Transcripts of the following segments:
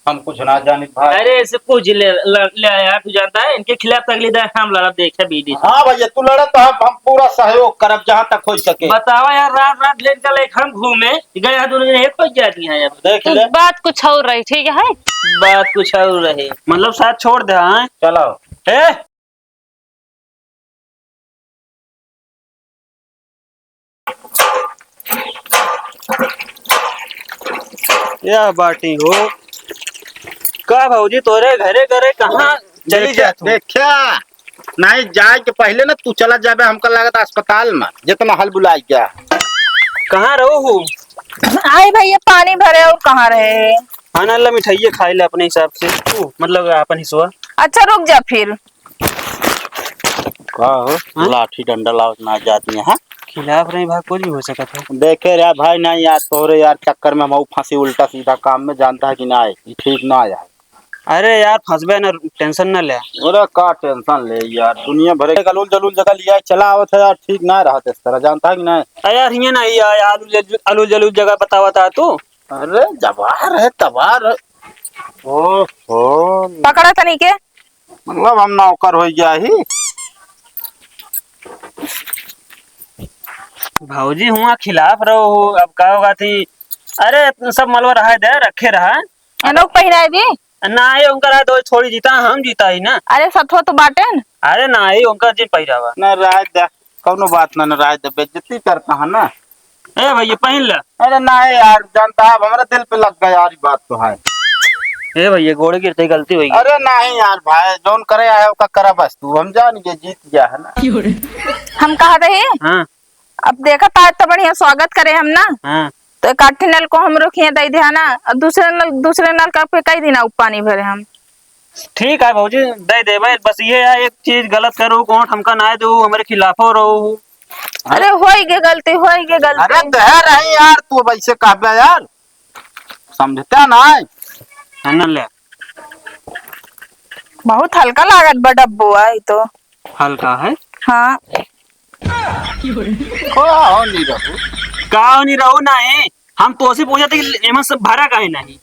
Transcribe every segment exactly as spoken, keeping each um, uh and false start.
हम कुछ ना जानित भाई। अरे, ऐसे कुछ ले, ल-, ले आया, तू जानता है, इनके खिलाफ तो अगली दाईं हम लड़ब, देखे बीडी से। हाँ भैया, तू लड़त तो हम, हम पूरा सहयोग करब, जहाँ तक हो सके। बतावा यार, रात रात लेन का लेके हम घूमे, गए यहाँ दोनों जने एक हो जाती हैं यार। देख तो ले। बात कुछ और रही, ठीक है? बात कुछ और रही। मतलब साथ छोड़ दे, हाँ? चलो। ए, यह बाटी हो। का भौजी, तोरे घरे घरे कहाँ चली देखा, जात हो? देखा, नहीं जाए के पहले ना तू चला जाबे, हमका लागत अस्पताल में, जितना हल बुलाई गया। कहाँ रहो हो? आई भैया, पानी भरे और कहाँ रहे? हाँ ना, ला मिठाइये खाए ले अपने हिसाब से, तू मतलब अपन हिस्सा। अच्छा, रुक जा फिर। का हो? हाँ? लाठी डंडा लावत ना जाती है, हाँ? खिलाफ रही भाई, कुछ भी हो सकत है। देखे रे भाई, नहीं यार, तोहरे यार चक्कर में हम फंसी उल्टा सीधा काम में, जानता है कि ना, ये ठीक ना आया है। अरे यार, फंसबे ना, tension ना ले। अरे का tension ले यार, दुनिया भर के अलोल जलूल जगह लिया चला आवत है यार, ठीक ना रहत इस तरह, जानता है कि ना? अरे यार, हिये ना, ये आलू जलू-, अलोल जलूल जगह बतावा था तू। अरे जवार है, तवार है। ओहो। पकड़ा तनी के। मतलब हम नौकर हो गया ही। भौजी हुआ खिलाफ रहो हो, अब का होगा थी? अरे सब मलवा रहा दे, रखे रहा। एनोक पहिराए दी। ना, ये उनका रहा दो, छोड़ी जीता, हम जीता ही ना। अरे सथवा तो बाटेन। अरे ना, ये उनका जी पहिरावा। ना, रहा दे, कौनो बात ना, ना, रहा दे, बेइज्जती करता है ना। ए भैया, पहिन ले। अरे नहीं यार, जानता है, अब हमारे दिल पे लग गया यार, ये बात तो है। ए भैया, गोड़ गिरते ही गलती हुई। अरे नहीं यार भाई, जौन करे आए ओका करा बस तू, हम जान गए जीत गया है ना। हम कहा रहे? हाँ। अब देखा, आज तो बढ़िया स्वागत करे हम ना। हाँ। तो एक आठ नल को हम रोकिए दे दिया ना, और दूसरे नल, दूसरे नल का पे कई दिन आउ पानी भरे हम। ठीक है भौजी, दे देबे, बस ये है एक चीज गलत करू, कोट हमका ना दू, हमारे खिलाफो रहू। अरे होई गे गलती, होई गे गलती। अरे दे रही यार, तू अब ऐसे कहबे यार, समझता ना है। है ना ले। बहुत हल्का लागत बा डब्बो आई तो। हल्का है? हाँ। का हो नहीं रहू? का हो नहीं रहू नहीं? हम तोसे पूछत है कि एमन सब भरा काहे नहीं?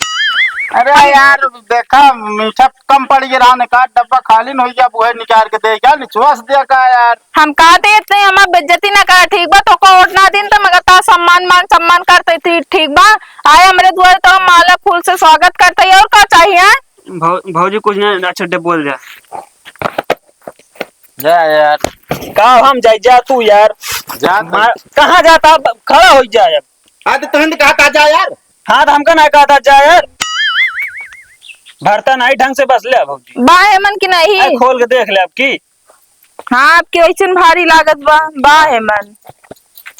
अरे यार, देखा, मीठा कम पड़ गया रहा, निकाल डब्बा खाली न हो गया, बुहे निकाल के दे गया, निचवा से दिया का यार? हम का देत नहीं, हमार बेइज्जती ना करा, ठीक बा? तो को वोट ना दिन तो मगर ता सम्मान, मान सम्मान करते थी, ठीक बा? आए हमरे दुआरे तो माला फूल से स्वागत करते ही, और का चाहिए? भौ-, भौजी कुछ ना, अच्छा डे बोल जा। जा यार। का हम जाई, जा तू यार। जा तू। मार, कहाँ जाता? अब खड़ा हो जा यार। हाँ, तो तुहन कहा था जा यार। हाँ, तो हमका ना कहा था जा यार। भरता नहीं ढंग से, बस ले भौजी। बा हेमन की नहीं? ए, खोल के देख ले अब की। हाँ, आपके वैसन भारी लागत बा, बा हेमन।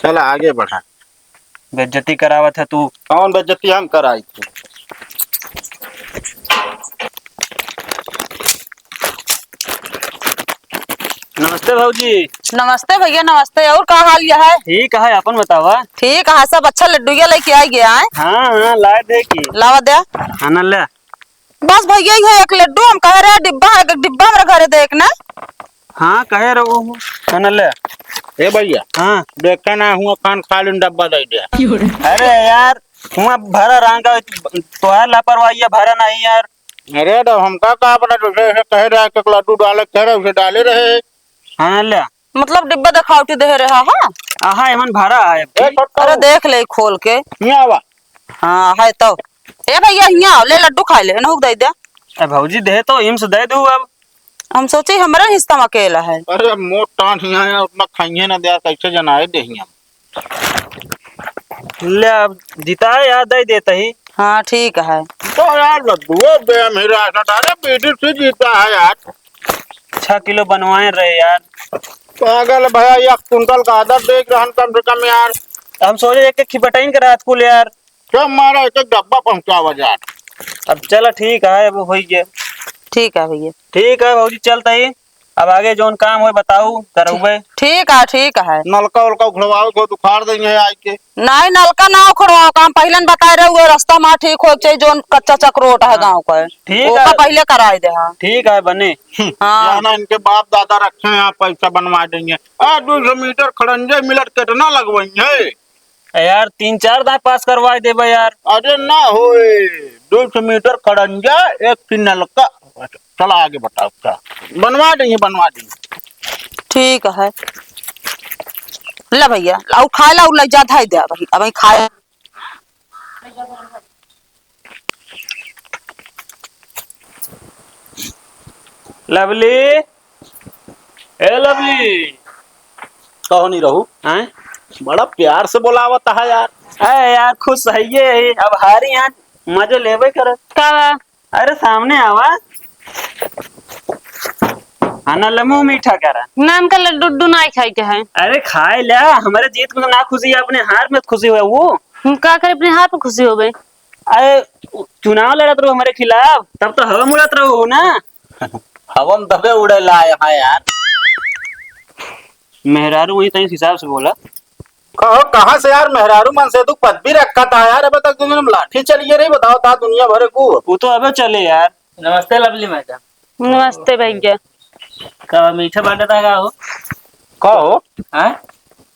चला आगे बढ़ा। बेइज्जती करावत है तू। कौन बेइज्जती हम कराई थी? नमस्ते भौजी। नमस्ते भैया, नमस्ते। और का हाल यह है? ठीक है, अपन बतावा। ठीक है, सब अच्छा। लड्डू ये लेके आई गया है। हाँ, हाँ, लाए दे की। लावा दे। हाँ, ना ले। बस भैया, ये एक लड्डू हम कह रहे हैं, डिब्बा है, डिब्बा हमारे घरे देख ना। हाँ, कहे रहो। हाँ, ना ले। ए भैया। हाँ। देखा ना हुआ, खान खाली डब्बा दे दे। अरे यार, हुआ भरा रंगा, तोहार लापरवाही है, भरा नहीं यार। अरे तो हमका का पता, तुझे ऐसे कहे रहा कि लड्डू डाले, कह रहे उसे डाले रहे। हाँ, ना ले। मतलब डिब्बा देखावटी दे रहा है? आहा, एमन भरा है। ए, छोटका अरे हो। देख ले खोल के। हियाँ आवा। हाँ, है तो। ए भैया, हियाँ आओ, ले लड्डू खा ले, नहुक दे दे। ए भौजी, दे तो, इम्स दे दू अब। हम सोचे हमारा हिस्सा में अकेला है। अरे मोट टान हियाँ है, उतना खाइए ना दे यार, कैसे जनाए दे हियाँ। ले अब, जिताए यार, दे देता ही। हाँ, ठीक है। तो यार लड्डू, बे मेरा ऐसा डाले, बीडी से जीता है यार। छह किलो बनवाए रहे यार। पागल भैया, एक कुंटल का आधा देख रहन कम से कम यार। हम सोचे एक एक खिपटाइन के रात कुल यार। सब मारा एक एक डब्बा पहुंचावा यार। अब चला ठीक है, अब होई गया। ठीक है भैया। ठीक है भौजी, चलता ही। अब आगे जौन काम होई बताऊ, करउबे। ठीक है, ठीक है। नलका उलका उखड़वावे को उखाड़ देंगे आई के। नहीं, नलका ना उखड़वाओ, काम पहले न बताए रहे हुए, रास्ता माँ ठीक हो चाहिए, जौन कच्चा चक रोड है हाँ। गाँव का। ठीक ओका है। पहले कराए दे, हाँ। ठीक है, बने। हाँ। जाना इनके बाप दादा रखे हैं, यहाँ पैसा बनवा देंगे। आ, दो सौ मीटर खड़ंजे मिलट कितना लगवाएंगे? ए यार, तीन चार दांत पास करवाए देबे यार। अरे ना होए, दो सौ मीटर खड़ंजा, एक ठे नलका। चला आगे बताओ का। बनवा देंगे, बनवा देंगे। ठीक है, ला भैया, लाओ खाए ला, उ ले जा, धाई दे, अबही, अबही खाए। लवली, ए लवली। कहो नहीं रहू। हैं? बड़ा प्यार से बोलावत है यार। अरे यार, खुश है ये, अब हारी यहाँ मजे लेबे करे। का बा? अरे सामने आवा। हाँ ना, लमू मीठा करा। ना, हमका लड्डू उड्डू ना खाए के है। अरे खाए ला, हमारे जीत में तो ना खुशी है, अपने हार में खुशी हुआ वो। हम का करे, अपने हार में खुशी हो गई। अरे चुनाव लड़त रहो हमारे खिलाफ, तब तो हवा मुड़त रहो हो ना। हवा में दबे उड़े ला यहाँ यार। मेहरारू वही तनी हिसाब से बोला। कहो, कहाँ से यार मेहरारू मन से तू पदवी रखा था यार, अबे तक दुनिया में लाठी चली है, नहीं बताओ था दुनिया भरे को। वो तो अबे चले यार। नमस्ते लवली मैडम। नमस्ते भैया। का मीठा बांटा था का हो? का हो? हैं?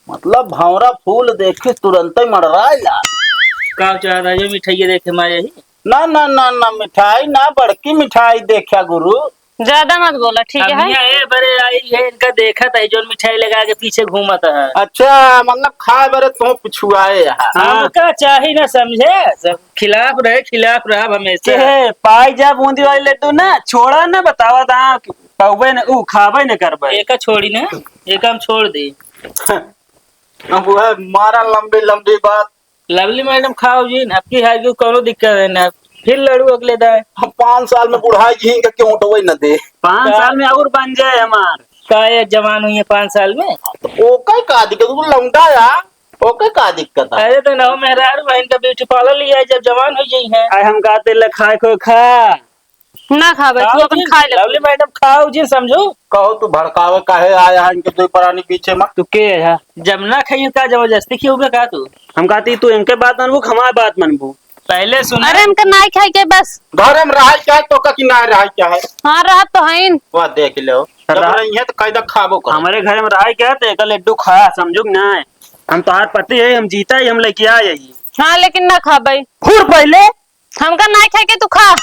मतलब भंवरा फूल देखिस तुरंत ही मड़राए यार। का चाहता जो मिठाई देखे मारे ही? ना, ना, ना, ना, मिठाई ना, बड़की मिठाई देखा गुरु। ज्यादा मत बोला, ठीक है? अब यहाँ ए बरे आई है, इनका देखत है, जोन मिठाई लगा के पीछे घूमत है। अच्छा, मतलब खाए बरे तो पिछुआए यहाँ। हाँ। हमका चाही ना समझे, सब खिलाफ रहे, खिलाफ रहा हमेशा। के है, पाई जा बूंदी वाली लड्डू ना, छोड़ा ना, बतावा था, पौबे न, ऊ खाबे न करबे। एका छोड़ी ना, एका हम छोड़ दी। अब वह मारा लंबी लंबी बात। लवली मैडम खाओ जी, आपकी हार की कोनो दिक्कत है ना, फिर लड़ू अगले दाए। हम पाँच साल में बुढ़ाई जी इनका क्यों उठवे न दे। पाँच का? साल में और बन जाए हमार। का ये जवान हुई है पाँच साल में? तो ओके का दिक्कत, तू लौंडा या, ओके का दिक्कत है? अरे तो नौ मेहरारू बहन का ब्यूटी पार्लर लिया है, जब जवान हो गई है। आए हम कहते ले खाए को खा। ना खाबे, तू खाओ अपन जिन, खा ले। लवली मैडम, खाओ जिन, समझू। कहो तू भड़कावे काहे आया है इनके दो प्राणी पीछे में? तू के है? जब ना खाइए का जबरदस्ती की होगा का तू? हम कहती तू इनके बात मानबू, हमारे बात मानबू। पहले सुन। अरे इनका नाई खाए के बस। घर में रहाई क्या है, तो का कि ना रहाई क्या है? हाँ, रहा तो है। वाह, देख लो। जब रहा रही है तो कायदा खाबो कर। हमारे घर में रहाई क्या है, तो एक लड्डू खा, समझू कि ना? हम तोहार पति है, हम जीता ही, हम लेके आए ही। हाँ, लेकिन ना खाबे। हुर पहले। हमका नाई खाए के, तू खा।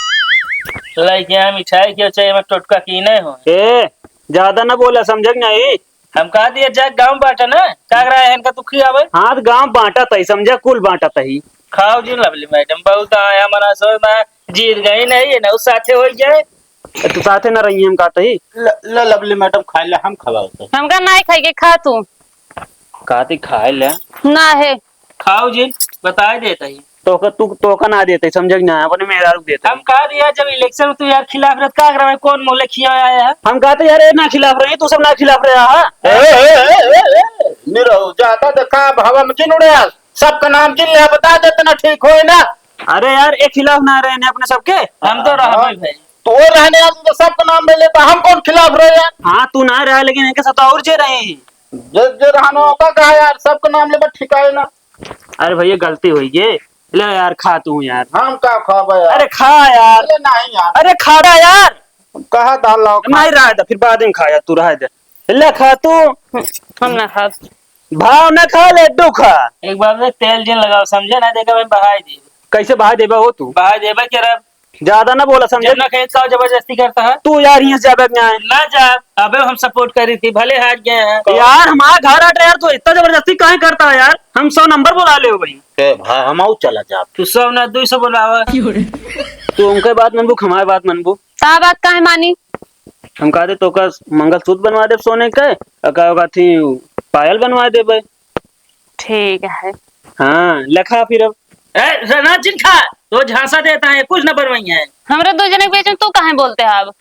लइके यहाँ मिठाई के चाहे हमार टोटका की नहीं हो। ए, ज्यादा ना बोला, समझे कि नहीं? हम कहा दिया जा गाँव बांटा ना, का करा है इनका तू खियावे? हाँ, तो गाँव बांटा तही, समझे, कुल बांटा तही। खाओ जी लवली मैडम, बहुत आया मना सो ना, जीत गई नहीं है ना, उस साथे हो जाए। ए, तू साथे ना रही, हम कहा तही। ल, ल, लवली मैडम खा ले, हम खवाओ तो। हमका नाई खाए के, खा तू। कहती खाए ले। ना है। खाओ जी, बताए देता ही। तोका, तू, तोका ना देते, समझे कि ना, अपने मेहरारू देते। हम कहा दिया जब इलेक्शन में तू यार खिलाफ रहत, का करवाए, कौन मोहल्ले खिया आया है? हम कहते यार, ये ना खिलाफ रहे, तू सब ना खिलाफ रहा है। ए, ए, ए, ए, ए, निरहु, ज्यादा देखा, अब हवा में जिन उड़े, सबका नाम जिन ले, बता देते ना, ठीक होए ना। अरे यार, एक खिलाफ ना रहे ने अपने सबके। हम तो रहा हाँ। भाई। तो वो रहने वाले तो सबका नाम ले लेता, हम कौन खिलाफ रहे यार? हाँ, तू ना रहा, लेकिन इनके साथ और जे रहे हैं। जे, जे रहनो का कहा यार, सबका नाम ले, बस ठिकाए ना। अरे भैया, गलती हुई गे। ले यार, खा तू यार। हम का खाबे यार? अरे खा यार। अरे नहीं यार। अरे खाड़ा यार। कहा था लाओ खा। नहीं रहा था, फिर बाद में खा यार, तू रहा दे। ले खा तू। हम ना खाब। भाव ना खा, लड्डू खा। एक बार में तेल जिन लगाओ, समझे ना, देखा मैं बहाई दी। कैसे बहाई देबा हो तू? बहाई देबा के रब। ज्यादा ना बोला, समझे? जब ना कहे तो जबरदस्ती करता है। तू यार यहाँ से जाबे ना। ना जा, अबे हम सपोर्ट करी थी, भले हार गए हैं। यार, हमारा घर हट यार, तू इतना जबरदस्ती काहे करता है यार? हम सौ नंबर बुला ले हो भाई। ए भाई, हम आऊ चला जा। तू सौ ना, दो सौ बुलावा। तू उनके बात मनबू, हमारे बात मनबू? ता बात काहे मानी? हम कहा दे, तोका मंगलसूत्र बनवा देब सोने के, और का, का थी पायल बनवा देबे। ठीक है। हाँ, लखा फिर अब। ए, रना जिन खा, तो झांसा देता है, कुछ ना बनवाई है। हमरे दो जने के बीच में तू काहे बोलते है अब?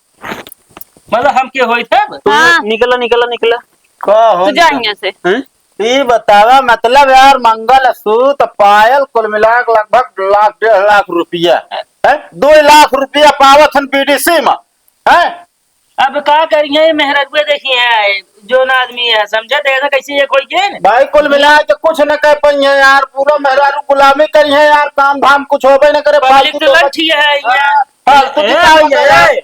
मतलब हम के होई थे? तू हाँ। निकला, निकला, निकला। का हो तू जा निकला? यहाँ से। हैं? ई बतावा, मतलब यार, मंगलसूत्र, पायल, कुल मिला के लगभग लाख, डेढ़ लाख रुपया है, हैं? दो लाख रुपया पावत हन बीडीसी में, हैं? अब का करिए, मेहररुए देखिए है, जोन आदमी है, समझे? देखा कैसे ये कोई के न? भाई, कुल मिला के कुछ न कर पाई है यार, पूरा मेहरारू गुलामी करी है यार, काम धाम कुछ होबे न करे, पब्लिक फालतू तो तो लट्ठी है यार। हाँ, फालतू ए, की काम ए, है यार। ए,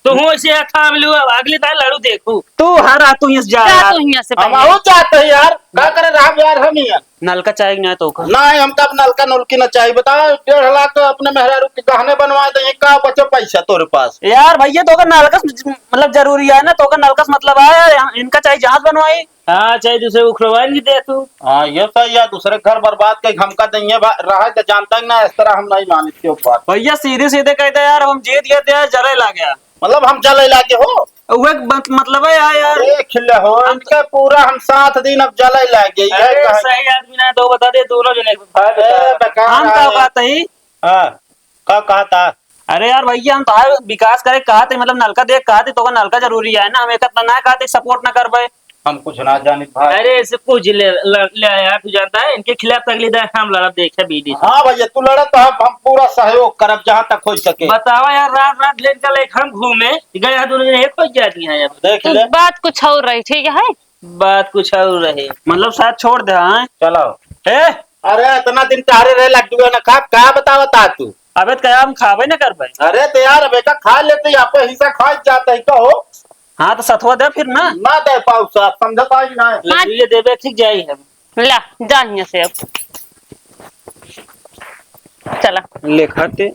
तो हूँ ऐसे थाम लू, अगली दाई लड़ू देखू। तू हरा, तू यहाँ से जा जा यार। तू यहाँ से हम पहले। आऊ जाते हैं यार, का करे रहा यार हम यहाँ। नलका चाही कि नाहीं तोका? नाहीं, हमका अब नलका नलकी ना चाहिए। बता, डेढ़ लाख तो अपने मेहरारू के गहने बनवा दे, का बचे पैसा तोरे पास? यार भैया, तोका नलका से मतलब जरूरी है ना, तोका नलका से मतलब है, इनका चाही जहाज बनवाई। हाँ, चाहे दूसरे उखड़वाइन भी दे तू। हाँ, ये सही है, दूसरे घर बर्बाद के हमका दइये बा-, रहा तो जानता ही ना, इस तरह हम नहीं मानित के ऊपर। भैया सीधे सीधे कहते यार, हम जीत गए थे यार, जरे ला गया। मतलब हम जले लागे हो? उहे मत-, मतलब है यार, यार। देख ले हो, हम इनका पूरा हम सात दिन अब जले लागे, ये अरे कहा सही आदमी ना, तो बता दे, दोनों जने भाई ए, बता। बेकार हम का है। बात है? हाँ, का कहा था? अरे यार भैया, हम तोहार विकास करे कहा थे, मतलब नलका देख कहा थे, तोका नलका जरूरी है ना, हम एक ना कहा थे सपोर्ट ना करबे। हम कुछ ना जानित भाई। अरे ऐसे कुछ ले, ल-, ले आया, तू जानता है इनके खिलाफ तो अगली दाई हम लड़ब, देखे बीडी से। हाँ भैया, तू लड़त तो हम, हम पूरा सहयोग करब जहाँ तक हो सके। बतावा यार, रात रात लेन का लेके हम घूमे, गए यहाँ दोनों जने एक हो जाती हैं यार। देख तो ले। बात कुछ और रही, ठीक है? बात कुछ और रहे। मतलब साथ छोड़ दे, हाँ? चलो। ए? अरे इतना दिन टहरे रहे लड्डू ना खा, का बतावत आ तू? अबे तो क्या हम खाबे ना करबे? अरे तो यार, अब एका खा लेते, यहाँ पे हिस्सा खा जाता है, कहो। हाँ, तो सथवा दे फिर ना। ना दे पाऊ साथ, समझता ही ना। लड्डू ये देबे, ठीक जाई हम। ला, जा हियां से अब। चला। लेखा ते।